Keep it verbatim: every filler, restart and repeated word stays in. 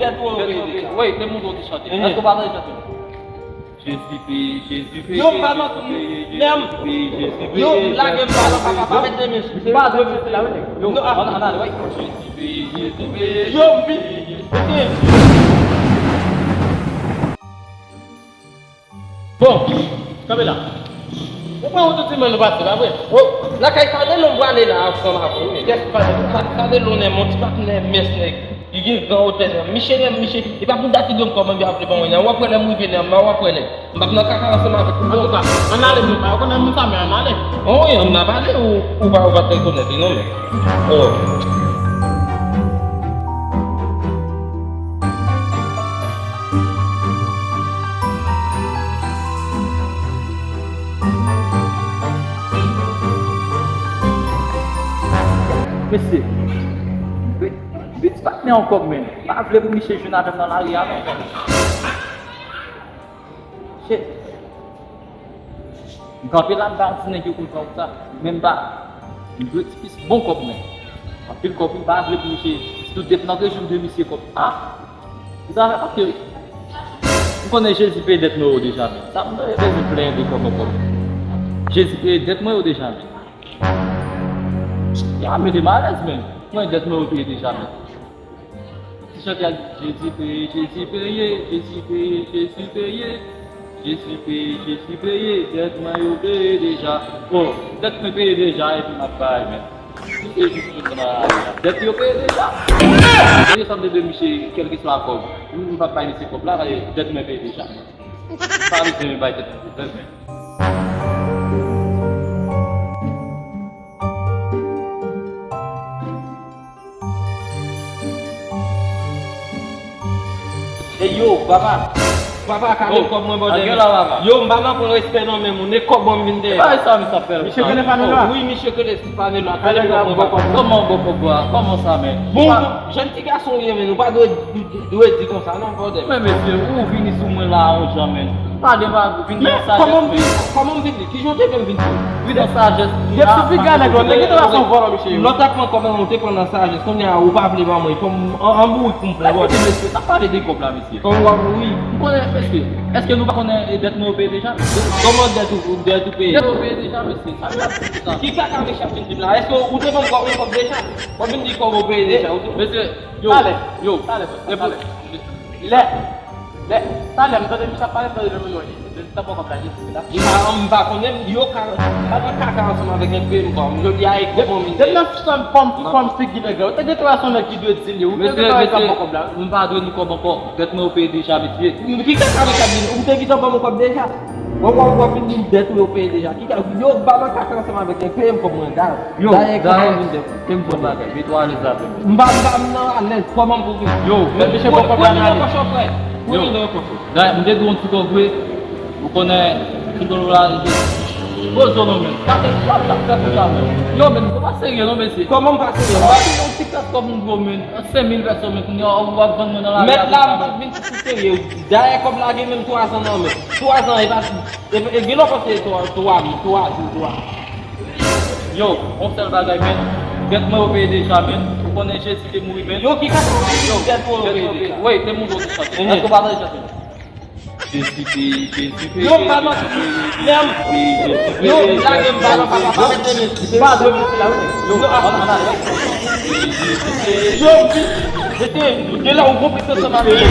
Tèt ou, wi, te montre w te chante. Èske w pa tande chante? Jezi peye, Jezi peye, yo, m pa manti, lè m, yo, m lage m pa nan papa, pa mete men sou. M pa dwe mete la, wi, nèg. Yo, ann ale, wi. Jezi peye, Jezi peye, yo, m vin. Bon, kanpe la. Ou pa wont ti mwen nou pase, pa vre? Oh, lakay Fadelo m prale la ansanm avè w, wi. Kès Fadelo? Fa-, Fadelo nèg, yon ti patnè mès nèg. Li gen gran wotè nan. Miche, lè miche, e pa pou dati de m kòman yo ap vle ban mwen nan. W ap wè lè m rive nan, w ap wè lè. M p ap nan kaka ansanm avèk ou. Antouka, ann ale, nou pa rekonèt moun sa, men ann ale. Oh, wi, ann ap ale, ou, ou pa, ou pa t rekonèt li, non, men. Oh. Mesye, Bit pa t gen yon kòb, men. Pa vle pou misye jwenn avè m nan lari a, non. Shit. M kanpe la, m pa yon ti nèg yo konn fè sa. Men m pa. M dwe ti pis bon kòb, men. Anpil kòb, m pa vle pou misye. Sitou dèt nan rejim de misye kòb. Ah! Sa fè paske m konnen Jezi peye dèt mwen yo deja, men. Sa m bezwen plenyen de kòb ankò. Jezi peye dèt mwen yo deja, men. Ya mete m alèz, men. Mwen dèt mwen yo peye deja, men. Ti chante a di, Jezi peye, Jezi peye, Jezi peye, Jezi peye. Jezi peye, Jezi peye, dèt mwen yo peye deja. Bon, dèt mwen peye deja, epi m ap bay, men. Misye jis vin nan lari a. Dèt yo peye deja. Mwen sanble de misye, kèlkeswa kòb. M, m p ap bay misye kòb la, paske dèt mwen peye deja. M pa bezwen bay tèt mwen pwoblèm, men. Ey yo, papa. Papa, kale kòb mwen, bòdèl. Yo, m pa nan pran respè nan men moun. E kòb mwen m vin dèyè. Misye Stefano la? Wi, misye Stefano la. Kale kòb mwen, papa. Kòman w bon kòb la? Kòman sa, men? Bon, jèn ti gason w ye, men ou pa dwe, dwe di konsa, non, bòdèl. Men, mesye, ou vini sou mwen la, yon jan, men. Pa gen pa vin nan sajès. Men kòman m vin, kòman m vin li? Kijan w te fè m vin li? Vin nan sajès. Depi sou piga nèg yo, nèg yo te pase yon vòlò, mesye. Lòt ap pran kòb la, ou te pran nan sajès. Kounye a, ou pa vle ban mwen. Fò m an, an bourik pou m pran, bòdèl. Mesye, mesye, n ap pale de kòb la, mesye. Kòman w ap, wi. M konnen, mesye. Èske nou pa konnen, e, dèt nou yo peye deja, mesye? Kòman dèt ou, dèt ou peye? Dèt nou peye deja, mesye. Sa vle di sa. Ki kaka mesye ap vin di m la? Èske ou te ban m kòb, yon kòb deja? W ap vin di kòb ou peye deja, ou tou? Mesye, yo, talè, yo, talè, talè. Lè, lè, talè, m tande misye ap pale, m tande nan mwen, li ta pran kòb la, li la. M pa, m pa konnen, yo ka, pa nan kaka ansanm avèk nèg peye m kòb. Jodi a, e kòb mwen vin. Depi nan fòm, fòm, fòm figi nèg la, ou te gen twa san nèg ki dwe di li, ou te gen twa san kòb la. M pa dwe nou kòb ankò. Dèt mwen yo peye deja, mesye. Ki kaka mesye ap di, ou te gentan ban mwen kòb deja? Ou, ou, ou ap vin di m dèt ou yo peye deja. Ki kaka, yo pa nan kaka ansanm avèk nèg peye m kòb mwen, dayè. Yo, dayè, kòman vin dèt? Ke m di w yon bagay, mete w alèz avè m. M pa, m pa, m nan alèz, kòman m pou vin? Yo, fè misye pran kòb la, n ale. Yo, dayè, m te di w yon ti kòb vre, ou konnen, ti dolo la, poze w non, men. Sa te, sa t ap fè konsa, men. Yo, men, ou pa serye non, mesye. Kòman m pa serye? M pa serye, yon ti klas kòb m di w, men. Senk mil pèsòn, men, kounye a, w ap vann mwen nan lari a konsa, men. Mèt la, m pa t vin sou serye. Dayè, kòb la gen menm twa zan nan, men. Twa zan, e pa, e, e, gen lè w panse twa, twa, twa jou, twa. Yo, yon sèl bagay, men. Dèt mwen yo peye deja, men. Ou konnen Jezi te mouri, men. Yo, ki kaka, yo, dèt mwen yo peye deja. Wi, te mouri, ou te chante. Èske w pa tande chante? Jezi peye, Jezi peye. Yo, m pa manti. Lè m, yo, m lage m pa nan papa, pa mete men. M pa dwe mete la, wi. Yo, ann ale, wi. Yo, m di, mesye, gen lè ou konplis ansanm avè yo.